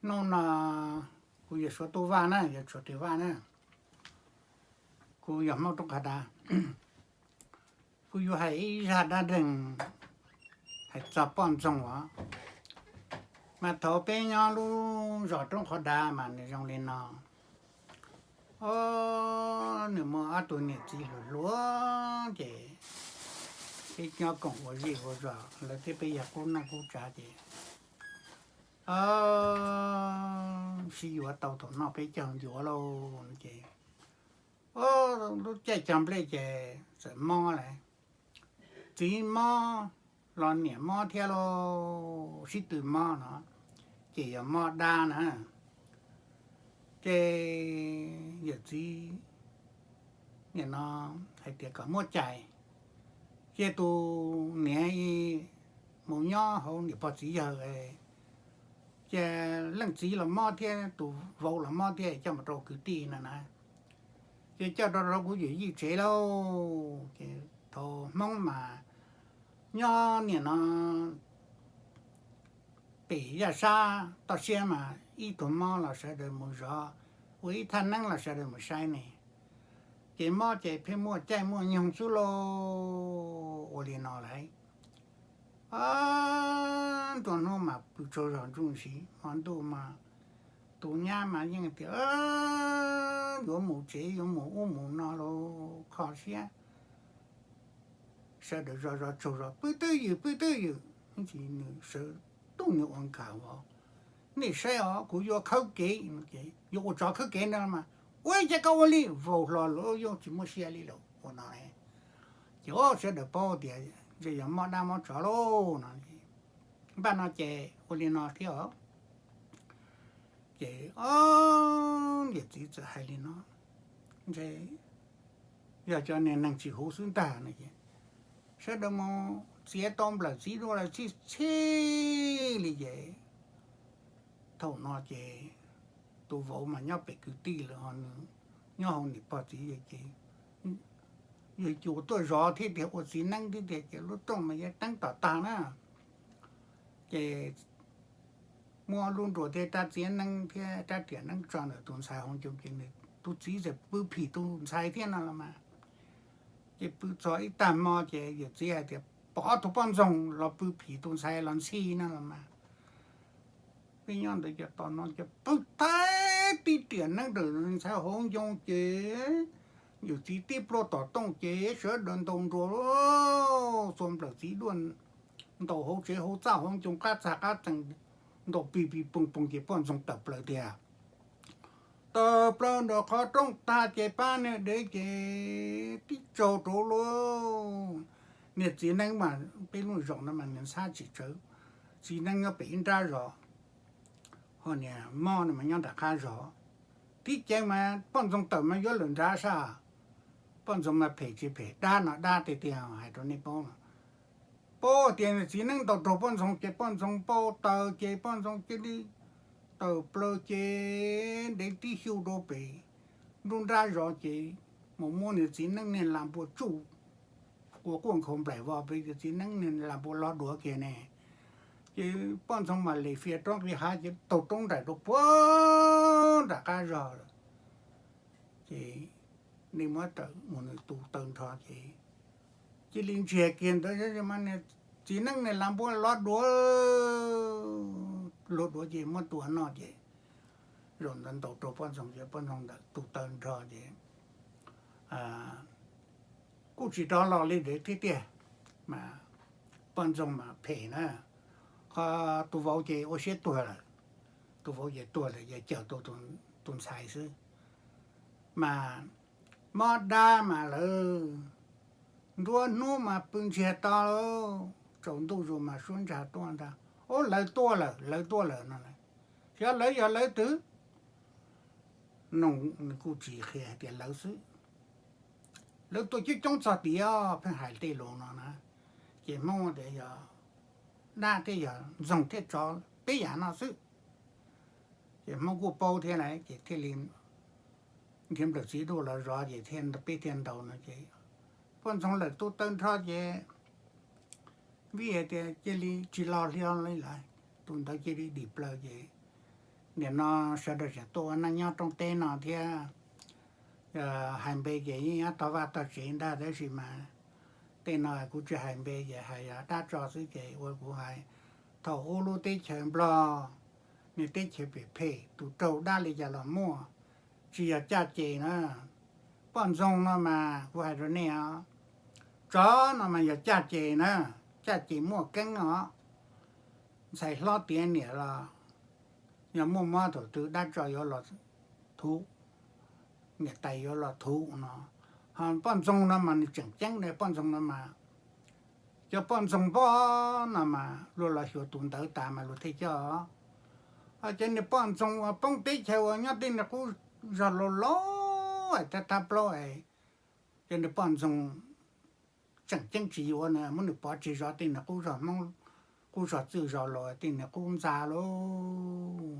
Hnub no kuv yawg Suav Tub Vaj na, yawg Suav Tub Vaj na, kuv yog Hmoob Roob Qhov Dav, kuv yuav hais ib zaj dab neeg hais txog poj ntxoog os. Mas thaum peb nyob lub zos Roob Qhov Dav mas nws zoo li no. Nws muaj ob tug niam txiv hluas hluas ces peb nyob koom ua zej ua zos, lawv thiab peb yog qub neej qub tsav ces sib yuav tau thaum noj peb caug ncuav lauj ces lub caij cog nplej ces txawm mob lawm. Txiv mob los niam mob thiab lauj, sib tw mob no ces yog mob dab na. Ces yawm txiv nim no hais tias kom muab cais, cia tus niam mus nyob hauv niam pog txiv yawg, ces leej txiv los mob thiab tus vauv los mob thiab, coj mus rau kwv tij no na. Ces coj rau rau kuv yawm yij tsev lauj. Ces thaum Hmoob mas nyob nim no pem yaj sab toj siab mas ib tug mob los sawv daws mus zov, ua ib thaj neeb los sawv daws mus saib ne. Ces mob ces pheej muaj caij muaj nyoog xwb lauj. Ua li no lawm, nruab hnub mas pw tsaug zog ntsuj siv, hmo ntuj mas tus nyab mas yeej tias yuav mus tsev yuav mus ub mus no los kho siab. Sawv daws zov zov tsaug zog pw twj ywm pw twj ywm, nws sawv tuj nws ua nkag vos. Nej saib os, kuv yuav khawb kev, yuav ua tsov khawb kev no mas, ua cas koj ua li, vau hlo lawm, yuav tsis muaj siab li lawm ua no. Ces sawv daws paub tias ntshe yog mob dab mob tsov lauj no. Npaj no ces ua li no thiab os. Ces ob niam txiv txawm hais li no, ntshe yog cov niag neeg tsis huv xwb ntag no ces sawv daws mus txiav tau nplawm txiv duaj lawm txhij txhij li ces thaum no ces tus vauv mas nyob pem kwv tij lawm ho nws nyob hauv niam pog txiv yawg ces yawg cuas tuaj zov thiab tiag ua txiv neeb thiab tiag ces lub rooj mas yuav teeb tom tag na. Ces muab lub nruas thiab rab txiav neeb thiab rab riam neeb tso ntawm tus ntxhais hauv ncoo ces nws tus txiv txawm pw phim tus ntxhais thiab no los mas. Ces pw txog ib tag hmo ces yawm txiv hais tias pom ob tug poj ntxoog los pw phim tus ntxhais los ntxhi no los mas. Peb nyob ntawd ces tom no ces pw tib riam neeb ntawm ntxhais hauv ncoo ces yawm txiv tib pluag tom tooj ces sawv daws ntaus nruas txua nplawm txiv duaj ntaus hauv tsev hauv txaj hauv ncoo qab txag qab txees, ntaus pis pis poog poog ces poj ntxoog tawm plaws tiag. Tawm plaws ntawm qhov rooj tag ces pab niag dev ces tib tsaug rau lauj. Niag txiv neeb mas peb lub zos no mas nws ntxhab tsis tsawv, txiv neeb nyob pem ib nrab zos, ho niag mob no mas nyob nram qab zos. Tib ceev mas poj ntxoog tawm mas yuav lawm nrad sab. Poj ntxoog mas phem tsis phem, dab no dab tiag tiag hais rau nej paub no. Paub tias txiv neeb ntaus raug poj ntxoog ces poj ntxoog npau taws ces poj ntxoog cia li tawm plaws ces dev tib xyu rau pem nruab nrab zos ces mus muab niag txiv neeb niag las npua tsuj ua quaj nkhaus nplaim vos pem, txiv neeb niag las npua lov duav kiag ne. Ces poj ntxoog mam li fias roob qis hav ces taug roob nraim rau puag nram qab zos lawm. Ces nej muab tawm mus nws tu taw nrho ces cia li ntsiag kiag ntawd, txiv neeb niag las npua lov duav, luag duav ces muab tua noj ces zaum ntawd ntaus raug poj ntxoog ces poj ntxoog ntawd tu taw nrho ces kuj tsis rov los li ntawd thiab tiag. Mas poj ntxoog mas phem na, qhov tus vauv ces ua siab tuag lawm, tus vauv ces tuag lawm ces cawm tau tus ntxhais xwb. Mas mob dab mas lawv nruab hnub mas pw ntsiag to, tsaus ntuj zus mas suab ntsag tuaj ntag, ub lawv tuaj lawm, lawv tuaj lawm no. Xyov lawv yog lawv twg, nws kuj tsis qhia hais tias lawv xwb. Lawv tuaj coob coob txog tiag, pheej hais tej lus no na. Ces Hmoob tias yog dab thiab yog ntxoog thiab tsov peb yam no xwb. Ces Hmoob kuj paub thiab lawm ces thiaj li nrhiav nplawm txiv duaj los zov ces peb thiaj ntaus no ces poj ntxoog lawm tu taw nrho ces vim hais tias cia li tsis los hlo li lawm, tus ntawd cia li dim plaws ces Nim no sawv daws tseem tuaj ua neej nyob roob teb no thiab, hais npe ces yeej nyob tog vaj tog tsev ntag, tab sis mas tej no kuv tsis hais npe ces hais yog dab tso xwb ces ua kuv hais. Thaum ub lub teb chaws Nplog, niag teb chaws phem phem, tus raug dab li cas los muaj, tsis yog caj ces na. Poj ntxoog no mas kuv hais rau nej os, tsov no mas yog caj ces na, caj ces muaj keeb os. Ntxhais hlob tiav niam los yog muaj mob thaum twg dab tso yuav los thuv, niam tais yuav los thuv no. Ho poj ntxoog no mas nws tseem ceeb na, poj ntxoog no mas cov poj ntxoog poj no mas luag los xyuas tus ntawd tas mas luag thiaj coj. Ho cov niag poj ntxoog uas poob teb chaws uas nyob tej niag qub zog laus laus, thab thab plaub es, cov niag poj ntxoog tseem ceeb tsis yuav na, muab nws pov tseg zov tej niag qub zog Hmoob, qub zog txwj zos laus, tej niag qub ntxa lauj.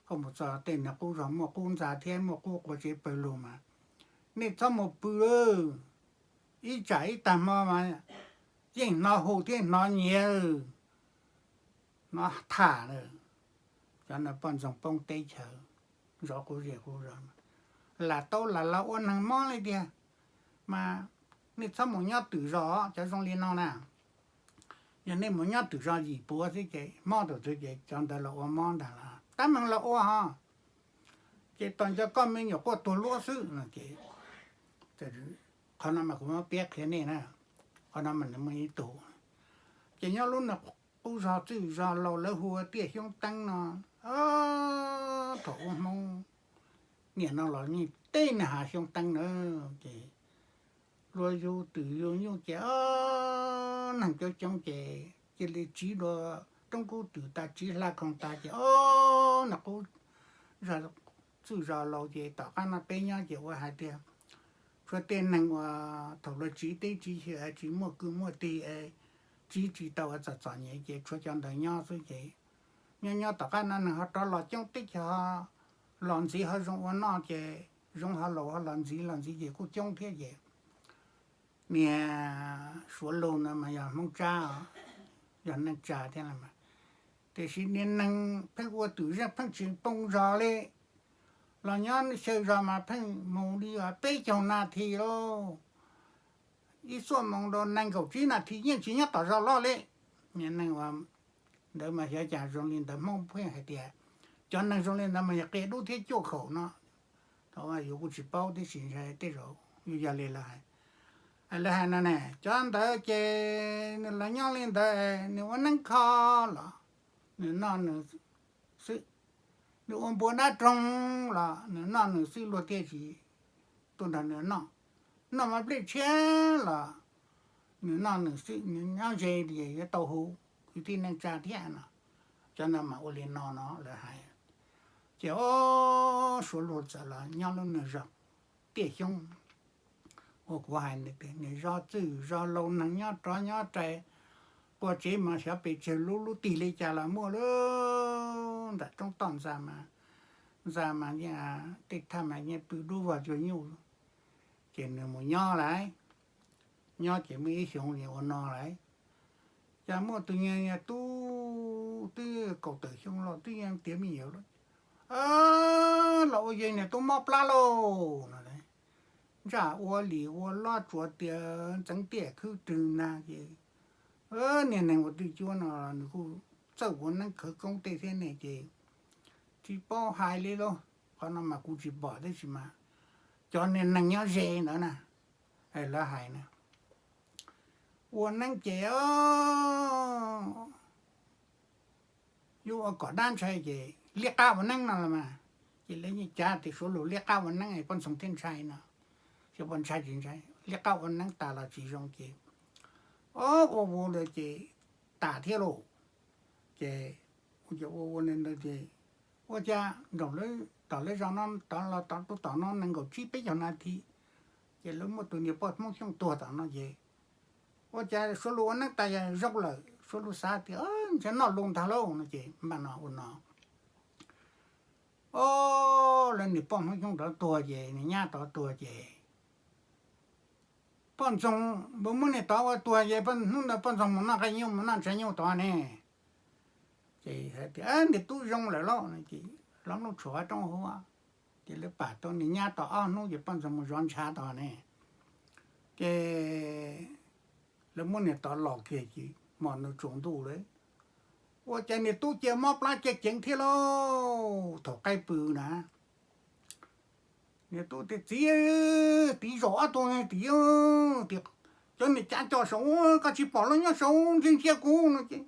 Koj mus txog tej niag qub zog muaj qub ntxa thiab muaj qub qua tsev pawg lug mas nej txhob mus pw lawm. Ib tsam ib tag hmo mas yeej hnov hu thiab hnov nyiav, hnov tham lawm. Cov no poj ntxoog poob teb chaws, zov qub zej qub zog, lam tau lam los ua neeg mob li tiag. Mas nej txhob mus nyob twm zos, cov zoo li no na. Yog nej mus nyob twm zos yim puav xwb ces mob thaum twg ces cov ntawd los ua mob ntag los tab meeg los ua ho. Ces tos nco koj me nyuam quaj tuag luab xwb no ces, qhov no mas kuv muab piav qhia nej na, qhov no mas nws muaj ib tug. Ces nyob lub nws qub zog txwj zog laus lawv hu ua Tiaj Xyoob Teeb no, thaum ub Hmoob niaj no los yeej teb nws hav xyoob teeb na, ces luag yug twm yug nyuj ces neeg coob coob ces cia li tsiv dua roob kub twm tas, tsiv hla khoom tas ces o, nws qub zog txwj zos laus ces tom qab no peb nyob ces ua hais tias tshuav tej neeg uas thaum luag tsiv teb tsiv xyw tsis muaj kwv muaj tij, tsiv tsis tau txom txom nyem ces tshuav cov ntawd nyob xwb ces nyob nyob tom qab no neeg ho rov los coob teb chaws, los ntxiv ho zoo ua noj ces zoov ho laus ho los ntxiv los ntxiv ces kuj coob thiab ces niag Suav lug no mas yog Hmoob Tsab, yog neej tsa thiab los mas, tiam sis niag neeg pheej ua twm zeej pheej tsis poob zos li, los nyob xyaw zos mas pheej mus li peb caug nas this lauj, ib xuab moos rau nees nkaum tsib nas this yeej tsis nyob tom zos loj li. Niag neeg ua ntawd mas xyov cas zoo li ntawd, Hmoob pheej hais tias cov neeg zoo li ntawd mas yog qia dub thiab cuaj khaum no. Thaum yuav kuj tsis paub tib si, ntshai tej zaum yuav yog li lawv hais. Lawv hais no ne, cov ntawd ces nws los nyob li ntawd, nws ua neeb kho los nws noj nws xwb, nws ua npua dab roog los nws noj nws xwb, luag thiaj tsis tuaj nrog nws noj. Noj mas nplej tshiab los nws noj nws xwb, nws nyob ze li yuav tau hu kwv tij neej tsa thiab no. Cov ntawd mas ua li no no lawv hais. Ces o, Suav lug txawm los nyob lub nws zos Tiaj Xyoob, ua kuv hais nws zov txwj zos laus, neeg nyob rov nyob rais, qua tsev mas xyov pes tsawg lub lub tig li cas los muaj lawm. Nram roob toj ntxa mas, ntxa mas yeej, tej thaj mas yeej pw dub vog cuag nyuj. Ces nws mus nyob lawm, nyob ces muaj ib xyoo ua no lawm, cas muaj tus niag tub twb kaum tawm xyoo los twb yeej tiav me nyuam lawm, los ua yog niag tub mob plab lauj no. Ntsaj ua lim ua loj tsuav tias ntxeev tiaj khwb rwg nag ces niag neeg ua twj cuab no nws kuj txawj ua neeb khawv koob tej thiab ne ces tsis paub hais li lauj. Qhov no mas kuv tsis pom tab sis mas cov niag neeg nyob ze ntawd na, lawv hais na, ua neeb ces yuav ua kom dab ntshai ces liab qab ua neeb no los mas, ces lawv yeej cav tias Suav lug liab qab ua neeb poj ntxoog thiaj ntshai no, xyov poj ntxoog ntshai tsis ntshai, liab qab ua neeb tas los tsis zoo ces, o, ua ua ntawd ces tas thiab lauj. Ces ua ua ntawd ces ua cas nraum tom lawv zos no tod los tod rau tom no nees nkaum tsib peb caug nas this, ces lawv muaj tus niag poj Hmoob Xyooj tuag tom no ces ua cas Suav lug ua neeb tas zoo lawm, Suav lug xav tias ntshe noj lus ntag lauj no ces npaj no ua no. O, lawv niag poj Hmoob Xyooj rov tuag ces niag nyab rov tuag ces poj ntxoog npua muab niag tod ua tuag ces hnub ntawd poj ntxoog mus noj qe nyuj mus noj ntshav nyuj tod ne. Ces hais tias niag tub zoo lawm lauj no ces Lov nplooj tshuam roob hauv. Ces lawv pam tau nws nyab tau ob hnub ces poj ntxoog mus zov ntshav tod ne. Ces lawv muab nws tod los kiag ces hmo nws tsaus ntuj lawm, ua cas niag tub cia mob plab ceev ceev thiab lauj. Thaum qaib pw na, niag tub tias, Txiv, tiv zaum ob tug, tiv, cov niag cav co saud, koj tsis pom los nyob saud ntsia ntsia kuv no ces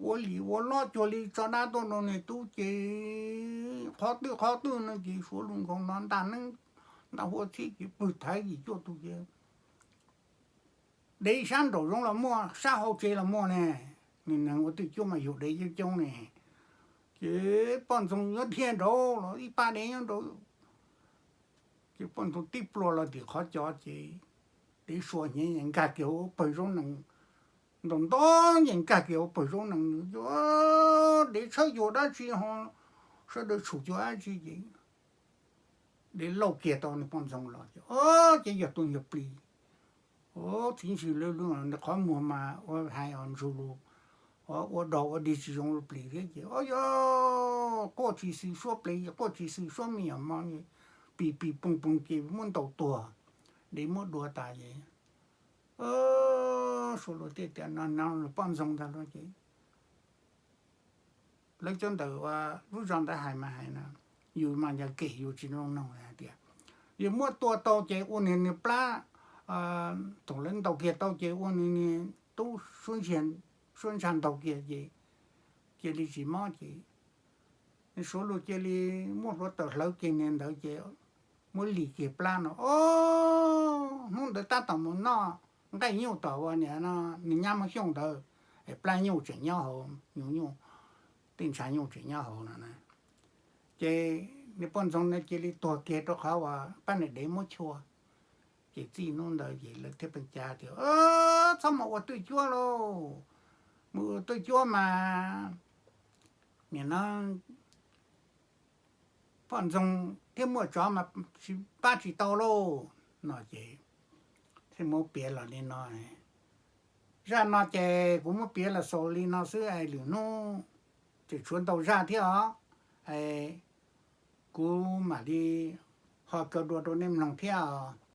ua li ua loj cuag li tso dab tuaj rau niag tub ces qhov twg qhov twg no ces suav lus nkaus no ntaj neeb ntaj huab txhib ces pw thaiv yim cuaj tug ces dev sab nraum zoov los muaj, sab hauv tsev los muaj ne. Nws neeg ua twj cuab mas yug dev coob coob ne. Ces poj ntxoog nyob dhia nraud los ib pab dev nyob nraud. Ces poj ntxoog tib plua los tim qhov cos ces dev sua hnyev nkag kiag hauv pawg zaub nees, ntaus ntaus ces nkag kiag hauv pawg zaub nees. Dev tshawb yuag dab tsi ho sawv daws tshum cuag dab tsi ces dev lauj kiag tau nws poj ntxoog los ces, o, ces yog tus nyuag plis. O, txiv ntsis lawv lub qhov muag mas ua hais os ntsug lus, ua dog ua dig tsis zoo li plis thiab ces, o, yog quaj tsis xwm suab plis, quaj tsis xwm suab me nyuam mo, pis pis poog poog ces muab ntaus tuag, dev muab dua tas ces, suav lus thiaj tias no no poj ntxoog ntag lauj ces lawv cov ntawm ua lub zos ntawd hais mas hais no, yus mas yog kem yus tsis zoo noog hais tias yus muab tua tau ces ua nws niag plab, thaum lawv ntaus kiag tau ces ua nws niag tub suab ntsha ntaug kiag ces cia li tsis mob ces suav lus cia li muab hluav taws hlawv kiag niag ntawd ces muab lis kiag plab no. O, hnub ntawd tab tom mus noj nqaij nyuj tom ua niam no, nws nyab Hmoob Xyooj ntawd, es plab nyuj tseem nyob hauv, nyuj nyuj, tej ntshav nyuj tseem nyob hauv no na. Ces niag poj ntxoog no cia li tuag kiag rau qhov uas pab niag dev muab chua. Ces txij hnub ntawd ces lawv thiaj pheej cav tias, txhob mus ua twj cuab lauj, mus ua twj cuab mas nim no poj ntxoog thiab muaj tsov mas tsis pab tsis tau lauj no ces thiaj muab piav los li no. Zaj no ces kuv muab piav los xaus li no xwb es lwm hnub tseem tshuav ntau zaj thiab os. Kuv mam li ho kaw dua rau nej mloog thiab os.